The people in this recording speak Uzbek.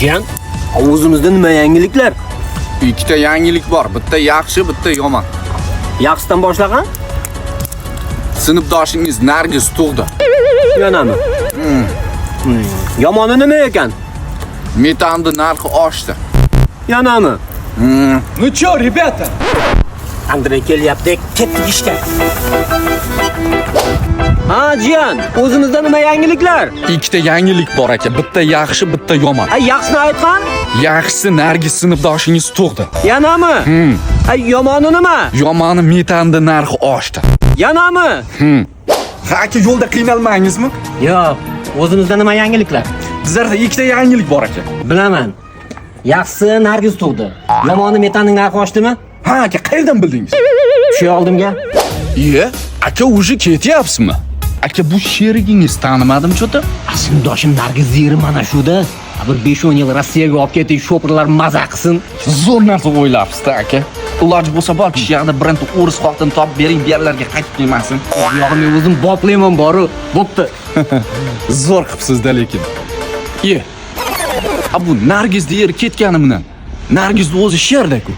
Jiyan, o'zimizda nima yangiliklar? Ikkita yangilik bor, bitta yaxshi, bitta yomon. Yaxshisidan boshlagan? Sinfdoshingiz Nargiz tug'di. Yanami? Yomoni nima ekan? Metanni narxi oshdi. Yanami? Ну чё, ребята? Andrey kelyapti, ketdik ishga. Ha, jiyan, o'zimizda nima yangiliklar? Ikkita yangilik bor aka, bitta yaxshi, bitta yomon. Ay, yaxshisini aytgan? Yaxshisi Nargiz sinfdoshingiz tug'di. Yanami? Ay, yomoni nima? Yomoni metanni narxi oshdi. Yanami? Ha aka, yo'lda qiynalmangizmi? Yo'q, o'zimizda nima yangiliklar? Bizlarda ikkita yangilik bor aka. Bilaman. Yaxshisi Nargiz tug'di. Yomoni metanning narxi oshdimi? Ha aka, qayerdan bildingiz? Tusha oldimga. Iye, aka уже ketyapsizmi? Aka, bu sherigingiz tanimadim чё-то. Sinfdoshim Nargiz eri mana shuda. Bir 5-10 yil Rossiyaga olib keting, sho'pirlar maza qilsin. Zo'r narsa o'ylabsiz-da aka. Iloji bo'lsa bor kishi yoqda bironta o'ris xotin topib bering, bu yerlarga qaytib kelmasin. Yo'q, men o'zim boplayman boru. Bo'pti. Zo'r qilibsiz-da lekin. Iye. A bu Nargizni eri ketgani bilan. Nargizni o'zi shu yerda-ku.